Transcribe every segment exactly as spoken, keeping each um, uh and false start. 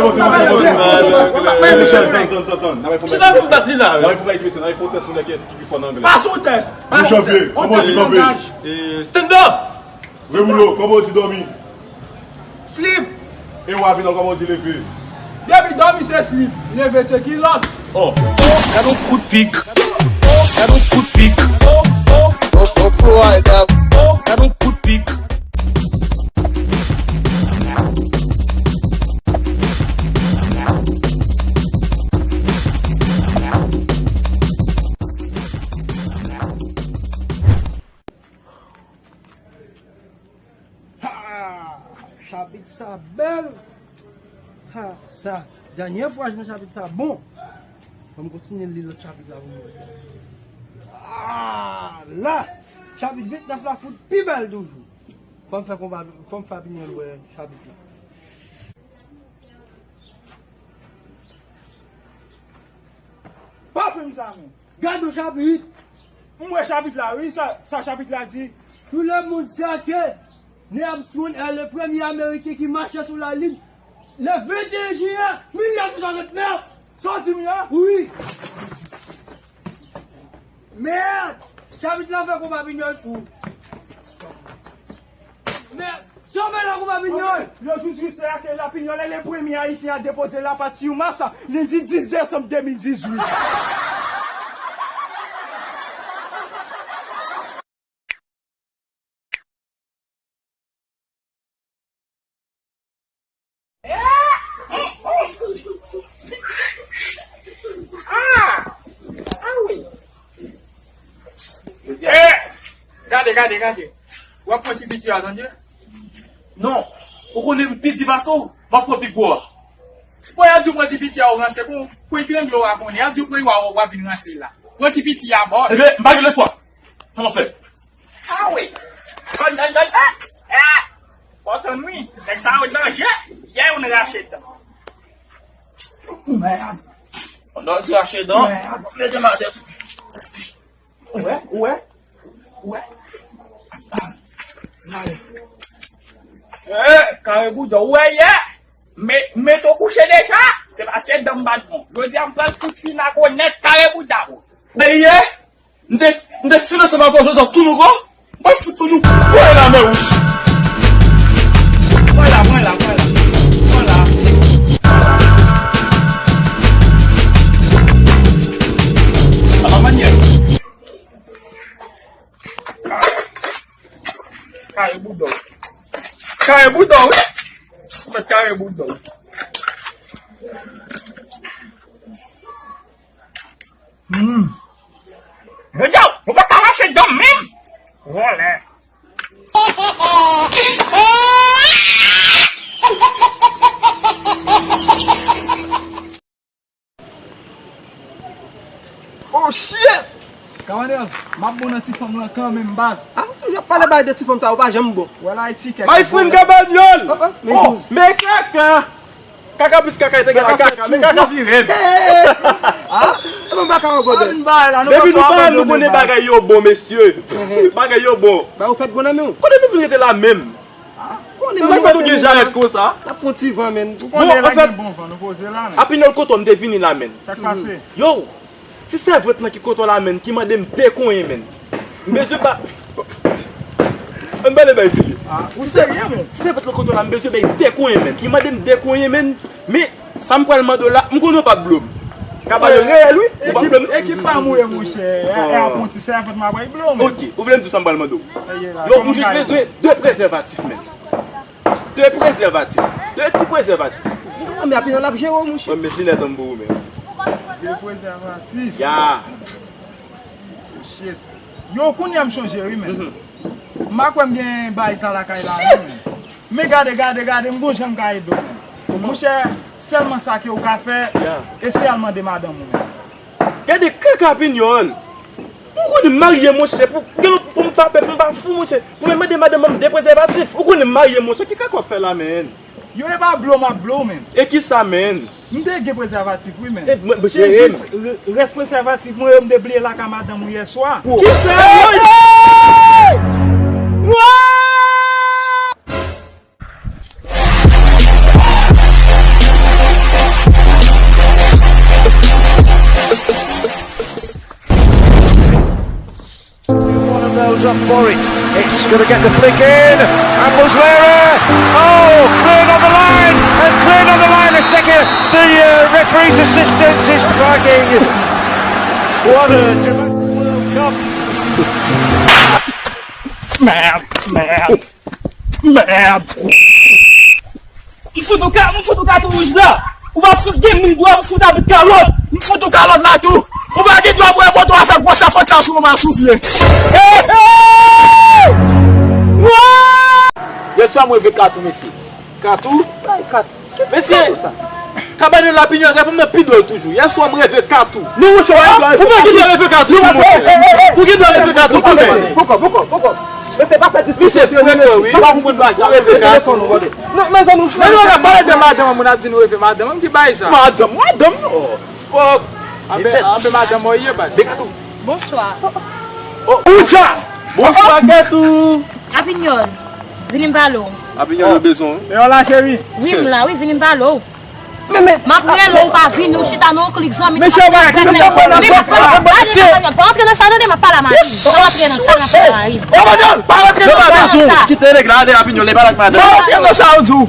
bon, se bon, se bon, se bon, se bon. Tann, tann, tann, tann. N ap fè yon bagay, n ap fè yon bagay ti mesye, n ap fè yon tès pou wè kiyès ki pi fò nan anglè. Pase yon tès. Yon tès. Yon tès. Janvye, kòman w di kanpe? Stand up. Remoulo, kòman w di dòmi? Sleep. E Wavina, kòman w di leve? Depi dòmi se sleep, leve se kilòt. Oh. Gad yon kout pik. Gad yon kout pik. Gad yon kout pik. Ha! Chapit sa bèl! Ha! Sa, dènye fwa jwenn chapit sa bon! Fò m kontinye li lòt chapit la pou m wè. Ah, la! Chapit vennèf la fout pi bèl toujou. Fò m fè konpa, fò m fè Apinyòl wè chapit la. Pa fè m sa, non. Gade yon chapit. M wè chapit la, wi, sa, sa chapit la di. Tout le monde sait que Neil Armstrong est le premier Américain qui marche sur la Lune le vingt et un juillet mille neuf cent soixante-neuf. Sa w di m la? Wi. Mèd! Chapit la fè konpa Pinyòl fou. Mèd! Sove la konpa Pinyòl! Le jour du sè a ke la Pinyòl e le premye ayisyen a depoze lapat sou Mas, lendi dis desanm de mil dizuit. Ah! Ah wi. Eh! Gade, gade, gade. W ap pran ti piti a, tande? Non. Ou konnen m pi di pase w, m ap pran pi gwo a. Bon, y ap di w pran ti piti a, ou ranse, pou, pou y trangle w a konnen. Y ap di w pran w a, w ap vin ranse la. Pran ti piti a, bòs. Ebyen, m pa gen lechwa. Kòman fè? Ah wi. Konn, konn, konn, ah, ah. Kontan wi. Nèg sa yo danje. Yè yo rache dan. Mèd. Pandan l rache dan, mete m atè tou. Ou wè, ou wè, ou wè. Eh, kare bouda, ou wè yè? Me, mete w kouche deja. Se paske dan m pa t bon. Jodi a m pral fout fin ak ou nèt, kare bouda, bro. Ayè! M te, m te fin ansanm avè w jodi a tou nou ko. Mwen fout pou nou. Voye la men wouj. Pran la, pran la, pran la. Pran la. Ala manyè. Kare bouda w. Kare bouda w, wi. Mèt kare bouda w. Hmm. Yo di w, ou pa ka mache dan menm. Vòlè. Oh shit! Kabanèl, m ap bon nan ti fanm lan kanmenm, baz. Ah, ou toujou ap pale bay de ti fanm sa, ou pa janm bon. Wè la, e tikèt. My friend Kabanèl! Oh, oh, men oh, men kaka! Kaka plis kaka, te gen la kaka, men kaka pi rèd. Ah, e bon, baka ankò, bèl. Depi nou pa, nou konnen bagay yo bon, mesye. Bagay yo bon. Ba, ou fèt bon nan men w. Kote nou vin rete la menm? Se sa k fè nou gen jarèt konsa. N ap pran ti van, menn. Ou konnen la gen bon van, nou poze la, menn. Apinyòl, kote w m te vini la, menn. Sa k pase? Yo, ti sèvant lan ki kote w la, menn, ki mande m de konyen, menn. M bezwen ba. Ann pale bay serye. Ah, ou serye, menn? Ti sèvant lan kote w la, m bezwen bay de konyen, menn. Li mande m de konyen, menn. Men, sa m pral mande w la, m konnen w p ap blo m. Kabanèl reyèl, wi. Ou p ap blo m. Ekip pa m ou ye, monchè. E, e, apranti sèvant m ap bay blo m. Ok, ou vle m di w sa m pral mande w? Yo, m jis bezwen de prezèvatif, menn. De prezèvatif. De ti prezèvatif. Mwen, men Apinyòl ap jere w, monchè. Mwen, men linèt an m pou ou menm. De prezèvatif. Ya. Shit. Yo, kounye a m chonje, wi, men. M pa kwè m gen bagay sa lakay la, non, men. Men gade, gade, gade, m gon jan m ka ede w, men. Monchè, sèlman sa ke w ka fè, e se al mande madanm ou, men. Gade kaka Apinyòl. Pou konnen m marye, monchè, pou gen lòt, pou m pa pèp, m pa fou, monchè. Pou mwen mande madanm mwen de prezèvatif. Ou konnen m marye, monchè, ki kaka w ap fè la, menn? Yo, e pa blo m ap blo w, menn. E kisa, menn? M te gen prezèvatif, wi, menn. Se jis re-, rès prezèvatif mwen yo m te bliye lakay madanm ou yè swa. Kisa? Hey! Hey! What? One of those up for it. It's going to get the flick in. And Muslera. Oh, cleared on the line. And cleared on the line. The second, the uh, referee's assistant is flagging. What a dramatic World Cup. Man, man. Mèd! M fout ou ka-, m fout ou katon wouj la! Ou pa fout gen mil dwa, m fout abit kalòt! M fout ou kalòt la tou! Ou pa gen dwa pou repote w a fè gwo safòtya sou mwen, m a soufle! Hey, hey! Wa! Yèswa, mwen vle katon, mesye. Katon? Ay, kat-, ki katon sa? Mesye! Kabannyòl Lapinyòl, rèv mwen pi dwòl toujou. Yè swa, m reve Katou. Nou, monchè, ou gen dwa reve Katou. Ou gen dwa reve Katou, ou gen dwa reve Katou, ou gen dwa reve Katou, ou gen dwa reve Katou. Poko, poko, poko. Misye frekan, wi. Ou reve Katou. Non, mezanmi, nou fè. Men nou ap pale de madanm, moun ap di nou reve madanm, ki bagay sa? Madanm, madanm, non. Fòk. Anben, anben madanm mwen ye, baz. Bonsoir. Oh, Oucha! Bonsoir, Katou. Apinyòl, vini m pale w. Apinyòl, yo bezwen w. Yo la, cheri. Wi, m la, wi, vini m pale w. Men, men, m ap rele w, ou pa vini, ou chita nan yon klik zanmi. Mesye, ou pa vini, mesye, ou pa vini. Pa antre nan sa, tande, m ap pale a mari m. Pa antre nan sa, m ap pale a mari m. Yo pa bezwen w. Kite nèg la, ale Apinyòl, li pale ak madanm. Pa antre nan sa, ou di w.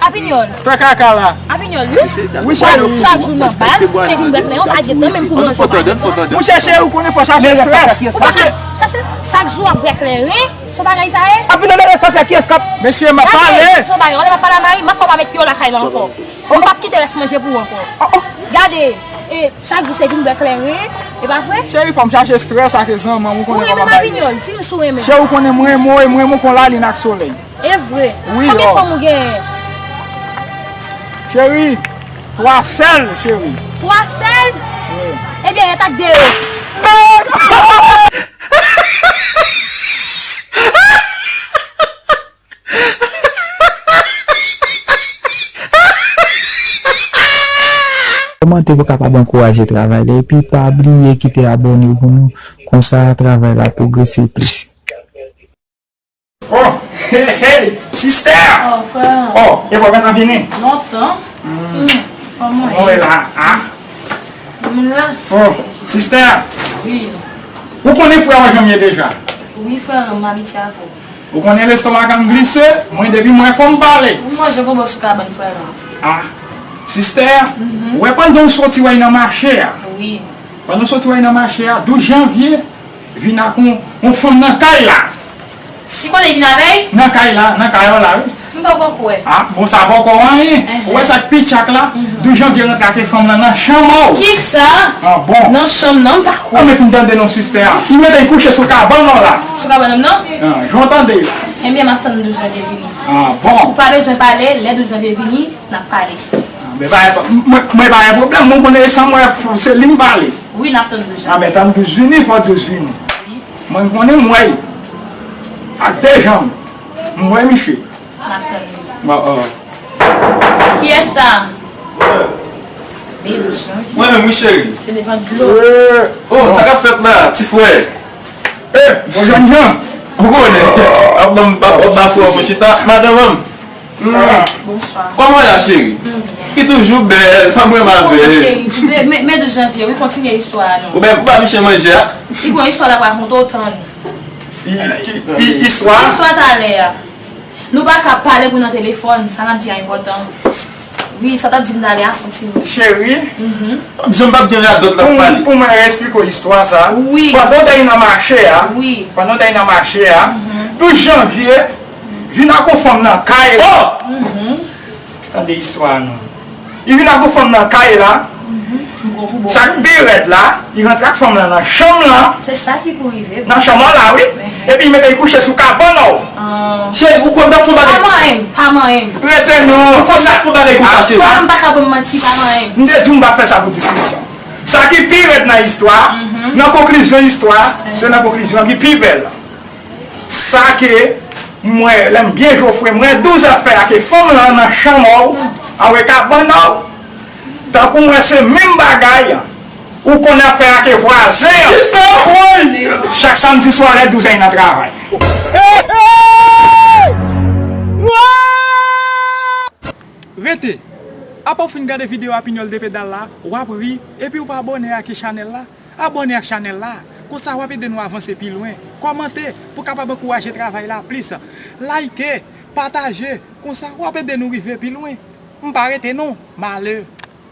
Apinyòl. Fè kaka la. Apinyòl, wi. Wi, cheri. Chak jou nan baz, se vin bwè kleren, pa gen tan menm pou manje, pa gen tan. Monchè, cheri, ou konnen fò chache strès. Ou pa ka chache chak jou ap bwè kleren, se yon bagay sa ye. Apinyòl, leve sa, fè kiyès k ap. Mesye, m ap pale. Se yon bagay, w ap pale a mari m, m ap fè w pa met pye w lakay la ankò. M p ap kite rès manje pou ou ankò. Gade, e, chak jou se vin bwè kleren, e pa vre? Cheri, fò m chache strès ak zanmi m, ou konnen kòman bagay yo. Ou renmen m, Apinyòl, di m si w renmen m. Cheri, ou konnen m renmen w, e m renmen w kon lalin ak solèy. E vre? Wi, konbyen fanm ou genyen? Cheri, twa sèl, cheri. Twa sèl? Wi. Ebyen, ret ak de yo. Kòmante pou kapab ankouraje travay la, epi pa bliye kite abòne pou nou, konsa travay la pwogrese plis. Oh, hey, hey, sister! Oh, frè. Oh, e fò konsa vini? Lontan. Hmm. Kòman w ye la? Ah. Mwen la. Oh, sister! Wi. Ou konnen frè w jan m ye deja? Wi, frè, m abitye ak ou. Ou konnen lestoma ka m glise, mwen depi mwen fò m pale. Ou manje gonbo sou kabann, frè m. Ah, sister, ou wè pandan w soti w al nan mache a. Wi. Pandan w soti w al nan mache a, douz janvye, vin ak yon, yon fanm nan kay la. Ki kote vin avè l? Nan kay la, nan kay la, wi. M poko kwè. Ah, bon, sa poko anyen. Ou wè sa k pi tchak la? Douz janvye rantre ak fanm lan nan chanm ou. Kisa? Ah, bon. Nan chanm nan, m pa kwè. Ah, men fin tande non, sister. Li mete l kouche sou kabann ou la. Sou kabann m nan? Ah, jan w tande la. Ebyen, m ap tann douz janvye vini. Ah, bon. Ou pa bezwen pale, lè douz janvye vini, n ap pale. Ah, men pa, mwen, mwen pa gen pwoblèm, mwen konnen e san mwen, se li m pale. Wi, n ap tann douz janvye. Ah, men tann douz vini, fò douz vini. Mwen konnen m wè l ak de janm. M wè misye. N ap tann li. Bon, oh. Kiyès sa? Mwen menm, wi, cheri. Se devan dlo. Oh, sa k ap fèt la, ti frè? Eh, bon jèn jan. Ou konnen. Ap ban m, ap, ap ba frè mwen chita. Madanm an. Hmm. Bonswa. Kòman w la, cheri? M byen. Ki toujou bèl, sa m renmen avè l. Cheri, men, men, men douz janvye, wi, kontinye istwa a non. Ou byen, ou ba misye manje a? Li gon istwa l ap rakonte w, tann. I, i, i, istwa? Istwa talè a. Nou pa ka pale pou nan telefòn, sa n ap di a enpòtan. Wi, sa w t ap di m talè a, santi m. Cheri, jan m p ap gen radòt l ap pale. Pou mwen eksplike w istwa sa. Wi. Pandan w t al nan mache a, wi, pandan w t al nan mache a, douz janvye, vin ak yon fanm nan kay la. Oh! Tande istwa a non. Li vin ak yon fanm nan kay la. Sa k pi rèd la, li rantre ak fanm lan nan chanm lan. Se sa ki pou rive. Nan chanm ou la, wi. Epi li mete l kouche sou kabann ou. Cheri, ou kwè m t ap fè yon bagay? Pa manyen m, pa manyen m. Rete non. Ou kwè m t ap fè yon bagay konsa, cheri? Frè m pa ka ban m manti, pa manyen m. M te di w m pa fè sa pou diskisyon. Sa ki pi rèd nan istwa, nan konklizyon istwa, se nan konklizyon ki pi bèl. Sa ke m wè, lè m byen jofre, m wè douz afè a ke fanm lan nan chanm ou, anwe kabann ou, tankou m wè se menm bagay, ou konn afè a ke vwazen an. Chak samdi swa lè douz an nan travay. Rete! Apa w fin gade videyo a Pinyòl de Pedal la, w ap ri, epi w pa abòne ak chanèl la? Abòne ak chanèl la, konsa w ap ede nou avanse pi lwen. Kòmante pou kapab ankouraje travay la plis. Like, pataje, konsa w ap ede nou rive pi lwen. M pa rete non, m ale.